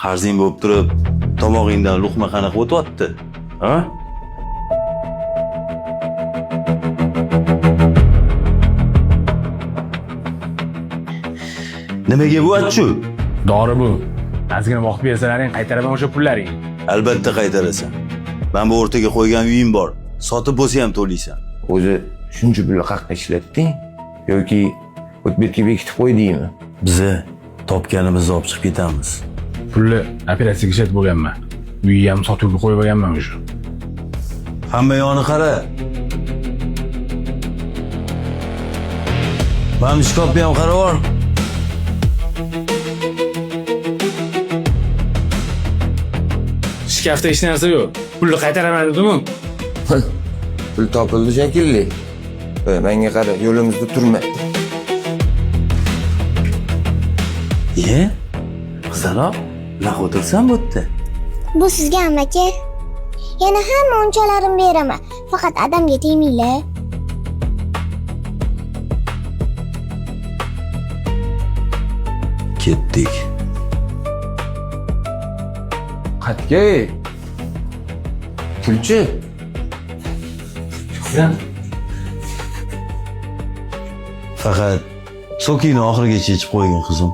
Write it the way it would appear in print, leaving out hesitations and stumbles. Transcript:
Qarzing bo'lib turib, tomog'ingdan luqma qanaqa o'tyapti? Ha? Nimaga bu achu? Dori bu. Ozgina vaqt bersalaring qaytaraman o'sha pullaringni. Albatta qaytarasan. Men bu o'rtaga qo'ygan uyim bor. Sotib bo'lsa ham to'laysan. O'zi shuncha pulni qayerqa ishlatding? Yoki o'tbetga bekitib qo'ydingmi? Biza topganimizni olib chiqib ketamiz. Pulni operatsiyaga ishlatib bo'lganman. Uyni ham sotuvga qo'yib olganman o'sha. Hamma yoni qara. Mana bu shkafni ham qarab ol. Shkafda hech narsa yo'q. Pulni qaytaraman dedim-ku. Pul topildi shekilli. Ey, menga qara, yo'limizda turma. Iye? Qizaloq, bunaqa o'tirsan bu yerda. Bu sizga amaki. Yana hamma unchalarimni beraman. Faqat adamga tegmanglar. Ketdik. Qayerga? Ey? Pulchi? Faqat sokingni oxirigacha ichib qo'ygin qizim.